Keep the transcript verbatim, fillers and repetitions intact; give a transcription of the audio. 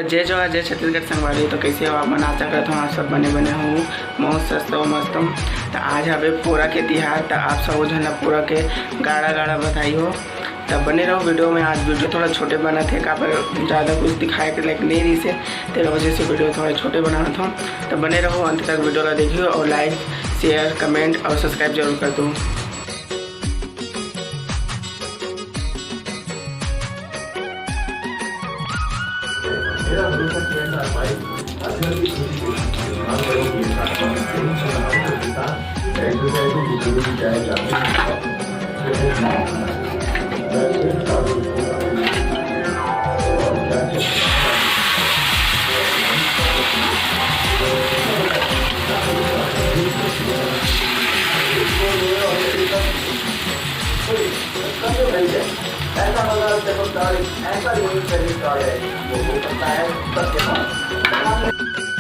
जय जोहार, जय छत्तीसगढ़ संगवारी। तो कइसे हो आप मन? आशा करत हूँ आप सब बने बने हो, मौज स्वस्थ हो, मस्त हो। तो आज हवे पोरा के तिहार, तो आप सब झन ला पोरा के गाड़ा गाड़ा बधाई हो। तो बने रहो वीडियो में। आज वीडियो थोड़ा छोटे बनत हे, काबर ज़्यादा कुछ दिखाए के लायक नहीं रहिस हे, तेकर वजह से वीडियो थोड़ा छोटे बनात हूँ। तो बने रहो अंत तक, वीडियो ला देखियो और like, share, comment और subscribe जरूर कर दो। मेरा भरोसा किया था भाई, अगर भी किसी को काम करो, ये काम करो, यही सब हमारे साथ ऐसे ऐसे की जरूरत है, जाते हैं। ऐसा होगा चमत्कार, ऐसा यूनिक सर्विस कार्ड है, जो हो सकता है सबके पास।